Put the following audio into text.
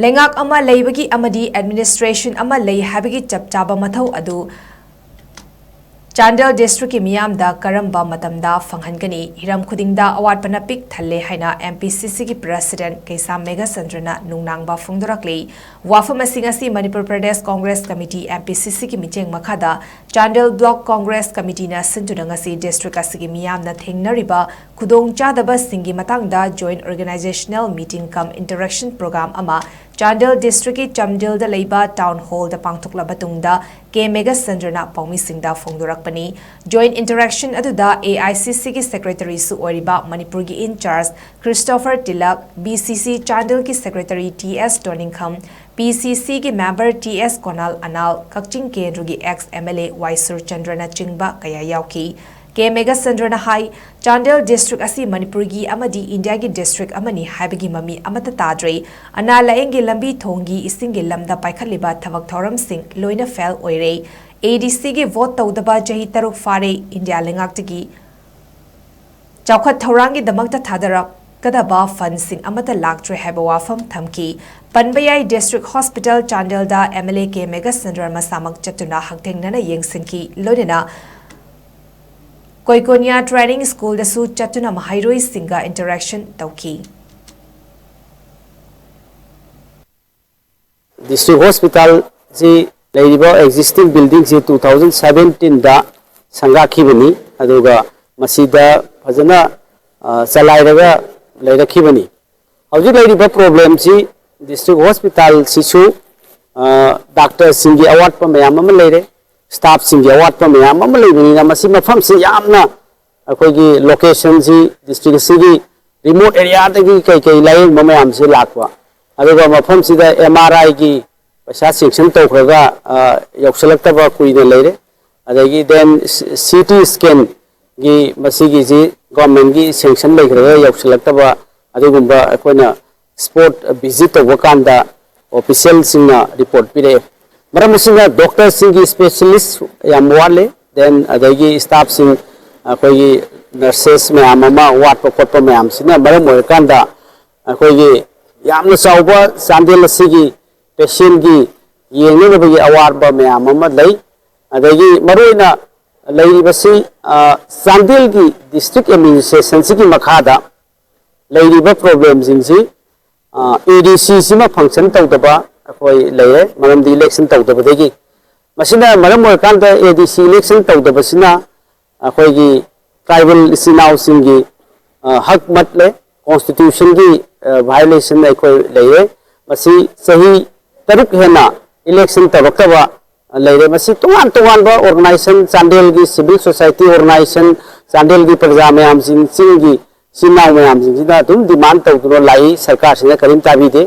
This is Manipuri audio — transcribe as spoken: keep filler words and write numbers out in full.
ꯂꯩꯉꯥꯛ ꯑꯃ ꯂꯩꯕꯒꯤ ꯑꯃꯗꯤ administration ꯑꯃ ꯂꯩ ꯍꯥꯏꯕꯒꯤ ꯆꯞ ꯆꯥꯕ ꯃꯊꯧ ꯑꯗꯨ ꯆꯥꯟꯗꯦꯜ districtꯀꯤ ꯃꯤꯌꯥꯝꯗ ꯀꯔꯝꯕ ꯃꯇꯝꯗ ꯐꯪꯍꯟꯒꯅꯤ? ꯍꯤꯔꯝ ꯈꯨꯗꯤꯡꯗ ꯑꯋꯥꯠꯄꯅ ꯄꯤꯛ ꯊꯜꯂꯦ ꯍꯥꯏꯅ MPCCꯒꯤ president ꯀꯩꯁꯥꯝ ꯃꯦꯘꯆꯟꯗ꯭ꯔꯅ ꯅꯨꯡꯅꯥꯡꯕ ꯐꯣꯡꯗꯣꯔꯛꯂꯤ꯫ ꯋꯥꯐꯝ ꯑꯁꯤ ꯉꯁꯤ Manipur Pradesh Congress Committee, MPCCꯒꯤ ꯃꯤꯠꯌꯦꯡ ꯃꯈꯥꯗ ꯆꯥꯟꯗꯦꯜ Block Congress Committeeꯅ ꯁꯤꯟꯗꯨꯅ ꯉꯁꯤ district ꯑꯁꯤꯒꯤ ꯃꯤꯌꯥꯝꯅ ꯊꯦꯡꯅꯔꯤꯕ ꯈꯨꯗꯣꯡꯆꯥꯗꯕꯁꯤꯡꯒꯤ ꯃꯇꯥꯡꯗ joint organizational meeting cum interaction program ꯑꯃ ꯆꯥꯟꯗꯦꯜ districtꯀꯤ ꯆꯥꯟꯗꯦꯜꯗ ꯂꯩꯕ town hallꯗ ꯄꯥꯡꯊꯣꯛꯂꯕ ꯇꯨꯡꯗ ꯀꯦ ꯃꯦꯘꯆꯟꯗ꯭ꯔꯅ ꯄꯥꯎꯃꯤꯁꯤꯡꯗ ꯐꯣꯡꯗꯣꯔꯛꯄꯅꯤ꯫ Joint interaction ꯑꯗꯨꯗ AICCꯒꯤ secretaryꯁꯨ ꯑꯣꯏꯔꯤꯕ ꯃꯅꯤꯄꯨꯔꯒꯤ in charge Christopher tilak, BCC ꯆꯥꯟꯗꯦꯜꯒꯤ secretary ꯇꯤ ꯑꯦꯁ ꯇꯣꯅꯤꯡꯈꯝ, PCCꯒꯤ member ꯇꯤ ꯑꯦꯁ ꯀꯣꯅꯥꯜ ꯑꯅꯥꯜ, ꯀꯛꯆꯤꯡ ꯀꯦꯟꯗ꯭ꯔꯒꯤ ex MLA ꯋꯥꯏ ꯁꯨꯔꯆꯟꯗ꯭ꯔꯅꯆꯤꯡꯕ ꯀꯌꯥ ꯌꯥꯎꯈꯤ꯫ ꯀꯦ ꯃꯦꯘꯆꯟꯗ꯭ꯔꯅ ꯍꯥꯏ, ꯆꯥꯟꯗꯦꯜ district ꯑꯁꯤ ꯃꯅꯤꯄꯨꯔꯒꯤ ꯑꯃꯗꯤ ꯏꯟꯗꯤꯌꯥꯒꯤ district ꯑꯃꯅꯤ ꯍꯥꯏꯕꯒꯤ ꯃꯃꯤ ꯑꯃꯠꯇ ꯇꯥꯗ꯭ꯔꯦ꯫ ꯑꯅꯥ ꯂꯥꯌꯦꯡꯒꯤ ꯂꯝꯕꯤ, ꯊꯣꯡꯒꯤ, ꯏꯁꯤꯡꯒꯤ ꯂꯝꯗ ꯄꯥꯏꯈꯠꯂꯤꯕ ꯊꯕꯛ ꯊꯧꯔꯝꯁꯤꯡ ꯂꯣꯏꯅ fail ꯑꯣꯏꯔꯦ꯫ ADCꯒꯤ vote ꯇꯧꯗꯕ ꯆꯍꯤ ꯇꯔꯨꯛ ꯐꯥꯔꯦ꯫ ꯏꯟꯗꯤꯌꯥ ꯂꯩꯉꯥꯛꯇꯒꯤ ꯆꯥꯎꯈꯠ ꯊꯧꯔꯥꯡꯒꯤꯗꯃꯛꯇ ꯊꯥꯗꯔꯛꯀꯗꯕ fundꯁꯤꯡ ꯑꯃꯠꯇ ꯂꯥꯛꯇ꯭ꯔꯦ ꯍꯥꯏꯕ ꯋꯥꯐꯝ ꯊꯝꯈꯤ꯫ ꯄꯟꯕ ꯌꯥꯏ, district hospital ꯆꯥꯟꯗꯦꯜꯗ MLA ꯀꯦ ꯃꯦꯘꯆꯟꯗ꯭ꯔ ꯃꯁꯥꯃꯛ ꯆꯠꯇꯨꯅ ꯍꯛꯊꯦꯡꯅꯅ ꯌꯦꯡꯁꯤꯟꯈꯤ꯫ ꯂꯣꯏꯅꯅ ꯀꯣꯏꯀꯣꯅꯤꯌꯥ training schoolꯗꯁꯨ ꯆꯠꯇꯨꯅ ꯃꯍꯩꯔꯣꯏꯁꯤꯡꯒ interaction ꯇꯧꯈꯤ꯫ District hospitalꯁꯤ ꯂꯩꯔꯤꯕ existing buildingꯁꯤ two thousand seventeenꯗ ꯁꯪꯒꯥꯈꯤꯕꯅꯤ꯫ ꯑꯗꯨꯒ ꯃꯁꯤꯗ ꯐꯖꯅ ꯆꯂꯥꯏꯔꯒ ꯂꯩꯔꯛꯈꯤꯕꯅꯤ꯫ ꯍꯧꯖꯤꯛ ꯂꯩꯔꯤꯕ problemꯁꯤ district hospitalꯁꯤꯁꯨ doctorꯁꯤꯡꯒꯤ ꯑꯋꯥꯠꯄ ꯃꯌꯥꯝ ꯑꯃ ꯂꯩꯔꯦ, staffꯁꯤꯡꯒꯤ ꯑꯋꯥꯠꯄ ꯃꯌꯥꯝ ꯑꯃ ꯂꯩꯕꯅꯤꯅ ꯃꯁꯤ ꯃꯐꯝꯁꯤ ꯌꯥꯝꯅ ꯑꯩꯈꯣꯏꯒꯤ locationꯁꯤ district ꯑꯁꯤꯒꯤ remote areaꯗꯒꯤ ꯀꯩ ꯀꯩ ꯂꯥꯌꯦꯡꯕ ꯃꯌꯥꯝꯁꯤ ꯂꯥꯛꯄ, ꯑꯗꯨꯒ ꯃꯐꯝꯁꯤꯗ MRIꯒꯤ ꯄꯩꯁꯥ sanction ꯇꯧꯈ꯭ꯔꯒ ꯌꯧꯁꯤꯜꯂꯛꯇꯕ ꯀꯨꯏꯅ ꯂꯩꯔꯦ꯫ ꯑꯗꯒꯤ then CT scanꯒꯤ ꯃꯁꯤꯒꯤꯁꯤ governmentꯀꯤ sanction ꯂꯩꯈ꯭ꯔꯒ ꯌꯧꯁꯤꯜꯂꯛꯇꯕ ꯑꯗꯨꯒꯨꯝꯕ ꯑꯩꯈꯣꯏꯅ spot visit ꯇꯧꯕ ꯀꯥꯟꯗ officialꯁꯤꯡꯅ report ꯄꯤꯔꯛꯑꯦ꯫ ꯃꯔꯝ ꯑꯁꯤꯅ doctorꯁꯤꯡꯒꯤ specialist ꯌꯥꯝ ꯋꯥꯠꯂꯤ꯫ Then ꯑꯗꯒꯤ staffꯁꯤꯡ ꯑꯩꯈꯣꯏꯒꯤ nurses ꯃꯌꯥꯝ ꯑꯃ ꯋꯥꯠꯄ ꯈꯣꯠꯄ ꯃꯌꯥꯝꯁꯤꯅ ꯃꯔꯝ ꯑꯣꯏꯔꯀꯥꯟꯗ ꯑꯩꯈꯣꯏꯒꯤ ꯌꯥꯝꯅ ꯆꯥꯎꯕ ꯆꯥꯟꯗꯦꯜ ꯑꯁꯤꯒꯤ ꯄꯦꯁꯦꯟꯒꯤ ꯌꯦꯡꯅꯅꯕꯒꯤ ꯑꯋꯥꯠꯄ ꯃꯌꯥꯝ ꯑꯃ ꯂꯩ꯫ ꯑꯗꯒꯤ ꯃꯔꯨꯑꯣꯏꯅ ꯂꯩꯔꯤꯕꯁꯤ, ꯑ, ꯆꯥꯟꯗꯦꯜꯒꯤ ꯗꯤꯁꯇ꯭ꯔꯤꯛ ꯑꯦꯗꯃꯤꯅꯤꯁꯇ꯭ꯔꯦꯁꯟꯁꯤꯒꯤ ꯃꯈꯥꯗ ꯂꯩꯔꯤꯕ ꯄ꯭ꯔꯣꯕ꯭ꯂꯦꯝꯁꯤꯡꯁꯤ, ꯑꯦ ꯗꯤ ꯁꯤꯁꯤꯃ ꯐꯪꯁꯟ ꯇꯧꯗꯕ ꯑꯩꯈꯣꯏ ꯂꯩꯔꯦ, ꯃꯔꯝꯗꯤ ꯏꯂꯦꯛꯁꯟ ꯇꯧꯗꯕꯗꯒꯤ꯫ ꯃꯁꯤꯅ ꯃꯔꯝ ꯑꯣꯏꯔꯀꯥꯟꯗ ꯑꯦ ꯗꯤ ꯁꯤ ꯏꯂꯦꯛꯁꯟ ꯇꯧꯗꯕꯁꯤꯅ ꯑꯩꯈꯣꯏꯒꯤ ꯇ꯭ꯔꯥꯏꯕꯦꯜ ꯏꯆꯤꯟ ꯏꯅꯥꯎꯁꯤꯡꯒꯤ, ꯑ, ꯍꯛ ꯃꯠꯂꯦ, ꯀꯣꯟꯁꯇꯤꯇ꯭ꯌꯨꯁꯟꯒꯤ, ꯑ, ꯚꯥꯏꯑꯣꯂꯦꯁꯟ ꯑꯩꯈꯣꯏ ꯂꯩꯔꯦ꯫ ꯃꯁꯤ ꯆꯍꯤ ꯇꯔꯨꯛ ꯍꯦꯟꯅ ꯏꯂꯦꯛꯁꯟ ꯇꯧꯔꯛꯇꯕ ꯂꯩꯔꯦ꯫ ꯃꯁꯤ ꯇꯣꯉꯥꯟ ꯇꯣꯉꯥꯟꯕ ꯑꯣꯔꯒꯅꯥꯏꯖꯦꯁꯟ, ꯆꯥꯟꯗꯦꯜꯒꯤ ꯁꯤꯚꯤꯜ ꯁꯣꯁꯥꯏꯇꯤ ꯑꯣꯔꯒꯅꯥꯏꯖꯦꯁꯟ, ꯆꯥꯟꯗꯦꯜꯒꯤ ꯄ꯭ꯔꯖꯥ ꯃꯌꯥꯝꯁꯤꯡ, ꯆꯤꯡꯒꯤ ꯏꯆꯤꯟ ꯏꯅꯥꯎ ꯃꯌꯥꯝꯁꯤꯡꯁꯤꯅ ꯑꯗꯨꯝ ꯗꯤꯃꯥꯟ ꯇꯧꯗꯨꯅ ꯂꯥꯛꯏ, ꯁꯔꯀꯥꯔꯁꯤꯅ ꯀꯔꯤꯝ ꯇꯥꯕꯤꯗꯦ꯫